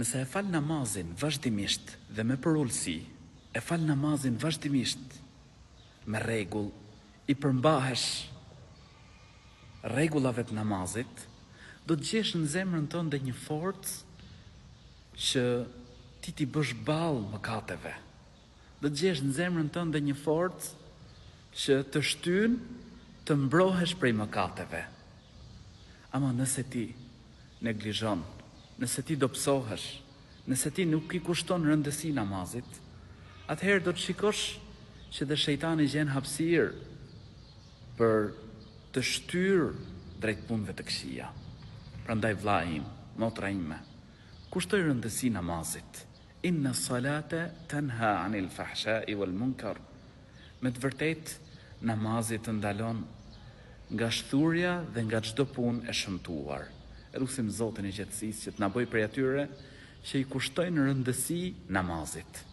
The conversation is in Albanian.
Nëse e fal namazin vazhdimisht dhe me përulësi, e fal namazin vazhdimisht me rregull, i përmbahesh rregullave të namazit, do të gjesh në zemrën tënde një forcë që ti t'i bësh ballë mëkateve. Do të gjesh në zemrën tënde një forcë që të shtyn të mbrohesh prej mëkateve. Ama nëse ti neglizhon, nëse ti dobësohesh, nëse ti nuk i kushton rëndësi namazit, atëherë do të shikosh që dhe shejtani gjen hapësirë për të shtyrë drejt punëve të këqija. Prandaj vëllai im, motra ime, kushtoj rëndësi namazit. Inna salate tenha anil fahshai wal munkar. Me të vërtetë, namazi të ndalon nga shthurja dhe nga çdo punë e shëmtuar. E lusim Zotin e Gjithësisë që të na bëjë prej atyre që i kushtojnë rëndësi namazit.